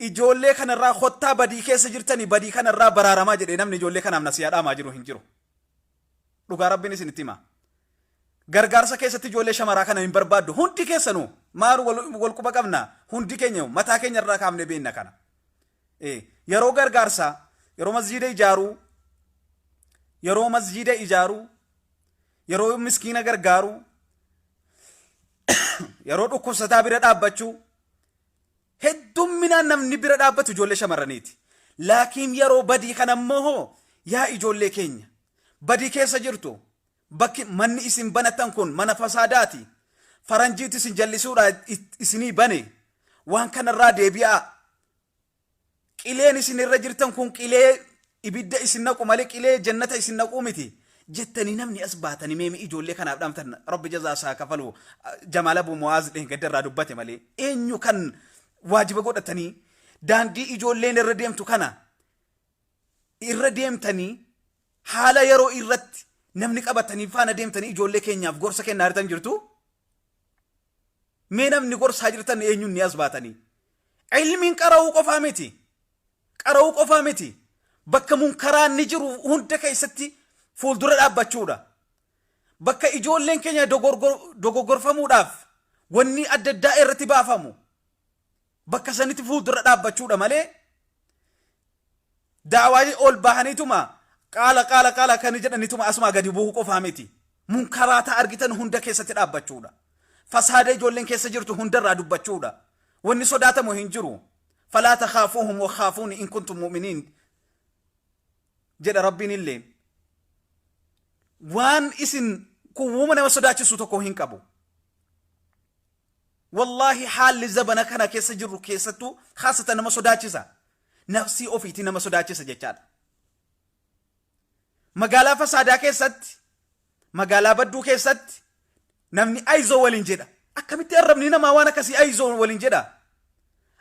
Ijoollee kanarraa kottaa badii keessa jirtanii badii kanarraa baraaramaa jedhee namni ijoollee kanaaf nasiyaa dhaamaa jiru hin jiru. Dhugaa Rabbiin isinitti hima. Gargaarsa keessatti ijoollee shamaraa kana hin barbaaddu. Hundi keessanuu maal wal quba qabna. Hundi keenya mataa keenya irraa kaafnee beekna kana. Yeroo gargaarsaa, yeroo masjiida ijaaruu, yeroo masjiida ijaaruu, yeroo miskiina gargaaruu, yeroo dhukkubsataa bira dhaabbachuu, heddumminaan namni bira dhaabbatu ijoollee shamarraniiti. Laakiin yeroo badii kana immoo hoo yaa ijoollee keenya badii keessa jirtu bakki manni isin banattan kun mana fasaadaati. Faranjiitu isin jallisuudha isinii bane waan kanarraa deebi'aa. Qileen isin irra jirtan kun qilee ibidda isin naqu malee qilee jannata isin naquu miti jettanii namni as baatanii meemi ijoollee kanaaf dhaamtan rabbi jazaa isaa kafalu Jamaal Abu Mu'aaz dheengadda irraa dubbate malee eenyu kan waajiba godhatanii daandii ijoolleen irra deemtu kana irra deemtanii haala yeroo irratti namni qabatanii faana deemtanii ijoollee keenyaaf gorsa kennaa jirtan jirtu? Mee namni gorsaa jirtan eenyuun ni as baatanii? Ilmiin qara'uu qofaa miti. Qara'uu qofaa miti. Bakka munkaraan ni jiru hunda keessatti fuuldura dhaabbachuudha. Bakka ijoolleen keenya dogoggorfamuudhaaf wanni adda addaa irratti baafamu bakka sanitti fuuldura dhaabbachuudha malee daawaa ol bahaniituma qaala qaala qaala kan jedhanituma asumaa gadi bu'uu qofaa miti. Munkaraata argitan hunda keessatti dhaabbachuudha. Fasaada ijoolleen keessa jirtu hundarraa dubbachuudha. Wanni sodaatamu hin jiru. Falaa takhaafuuhum wa khaafuuni in kuntum mu'miniin jedha Rabbiin illee. Waan isin kuwwuma nama sodaachisu tokko hin qabu. Wallaahi haalli zabana kana keessa jirru keessattuu haasata nama sodaachisa. Nafsii ofiitii nama sodaachisa jechaadha. Magaalaa fasaadaa keessatti, magaalaa badduu keessatti namni ayizoo waliin jedha. Akkamitti arrabni namaa waan akkasii ayizoo waliin jedha?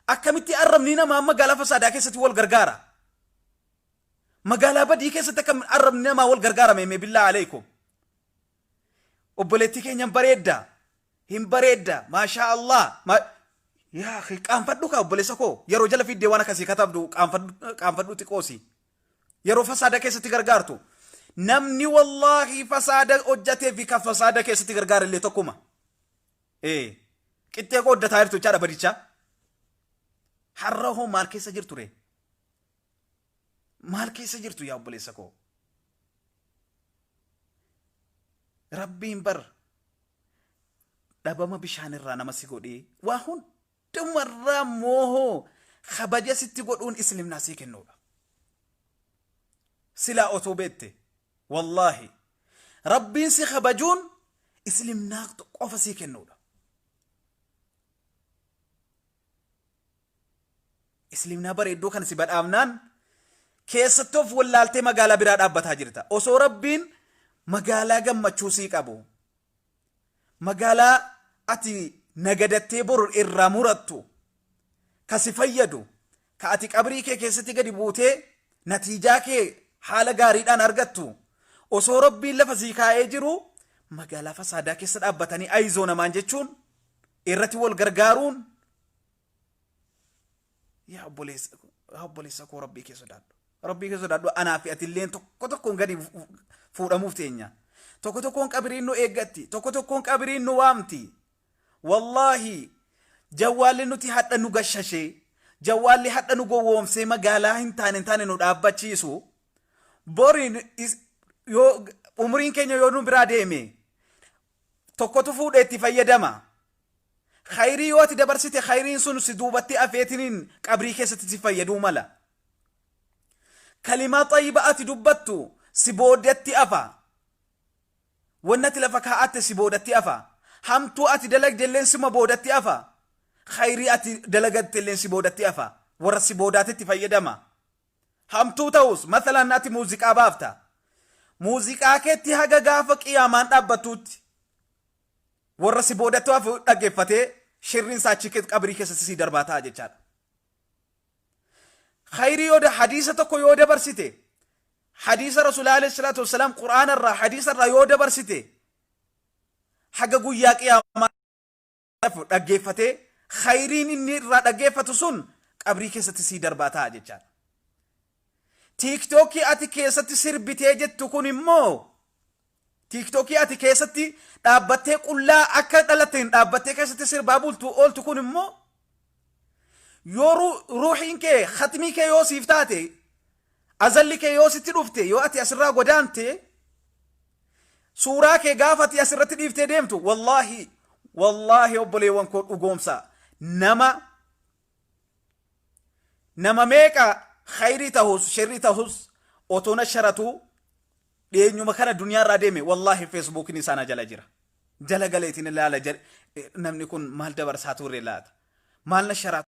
Akkamitti arrabni namaa magaalaa fasaadaa keessatti wal gargaara? Magaalaa badii keessatti akkam arrabni namaa wal gargaara meemee billaa aleekum. Obboleettii keenya hin bareedda. Hin bareedda. Maashaa Allah. Yaa akhi qaanfadhu kaa obboleessa koo. Yeroo jala fiiddee waan akkasii katabdu qaanfadhu qaanfadhu xiqqoosi. Yeroo fasaada keessatti gargaartu. Namni wallaahi fasaada hojjatee fi kan fasaada keessatti gargaara illee tokkuma. Ee qixxee qooddataa jirtu jechaadha badichaa. Har'a hoo maal keessa jirtu ree? Maal keessa jirtu yaa obboleessa koo? Rabbiin bar dhabama bishaan irraa nama si godhee waa hundumarraa moohoo kabaja sitti godhuun islimnaa sii kennuudha. Silaa otoo beekte wallaahi Rabbiin si kabajuun islimnaa qofa sii kennuudha. Islimnaa bareedduu kana si badhaafnaan keessatti of wallaaltee magaalaa biraa dhaabbataa jirta. Osoo Rabbiin magaalaa gammachuu sii qabu, magaalaa ati nagadattee boru irraa murattu, ka si fayyadu, ka ati qabrii kee keessatti gadi buutee natiijaa kee haala gaariidhaan argattu, osoo Rabbiin lafa sii kaa'ee jiru magaalaa fasaadaa keessa dhaabbatanii ayizoo namaan jechuun irratti wal gargaaruun Yaa obboleessa yaa obboleessa koo rabbii kee sodaadhu. Rabbii kee sodaadhu anaa fi atilleen tokko tokkoon gadi fuudhamuuf teenya. Tokko tokkoon qabiriin nu eeggatti. Tokko tokkoon qabiriin nu waamti. Wallaahi jawwaalli nuti hadha nu gashashee jawwaalli hadha nu gowwoomsee magaalaa hin taane hin taane nu dhaabbachiisu bori yoo umriin keenya yoo nu biraa deeme tokkotu fuudhee itti fayyadama. Khayrii yoo ati dabarsite khayriin sun si duubatti afeetiniin qabrii keessatti si fayyaduu mala. Kalimaa xayyiba ati dubbattu si boodatti afa. Wanni ati lafa kaa'atte si boodatti afa. Hamtuu ati dalagde illeen sima boodatti afa. Khayrii ati dalagatte illeen si boodatti afa. Warra si boodaatitti fayyadama. Hamtuu ta'us mathalan ati muuziqaa baafta. Muuziqaa keetti haga gaafa qiyaamaan dhaabbattuutti warra si boodatti hafu dhaggeeffatee shirriin isaa achi qabrii keessatti sii darbaa ta'a jechaadha. Khayrii yoo hadiisa tokko yoo dabarsite hadiisa Rasuulaa alayhi salaatu wassalaam Qur'aana irraa hadiisa irraa yoo dabarsite haga guyyaa qiyaamaa dhaggeeffatee khayriin inni irraa dhaggeeffatu sun Qabrii keessatti sii darbaa ta'a jechaadha. Tiiktookii ati keessatti sirbitee jettu kun immoo, tiiktookii ati keessatti dhaabbattee qullaa akka dhalatteen dhaabbattee keessatti sirbaa bultu ooltu kun immoo, yoo ruuhiin kee khatmii kee yoo siif taate, azalli kee yoo sitti dhufte, yoo ati asirraa godaante, suuraa kee gaafa ati asirratti dhiiftee deemtu, wallaahi wallaahi obboleewwan koo, dhugoomsa, nama meeqa khayrii tahus sherrii tahus otoo na sharatuu dhiyeenyuma kana duniyaarraa deeme, wallaahi feesbuukiin isaana jala jira. Jala galeetiin ilaala, namni kun maal dabarsaa turre laata? Maal na sharaa?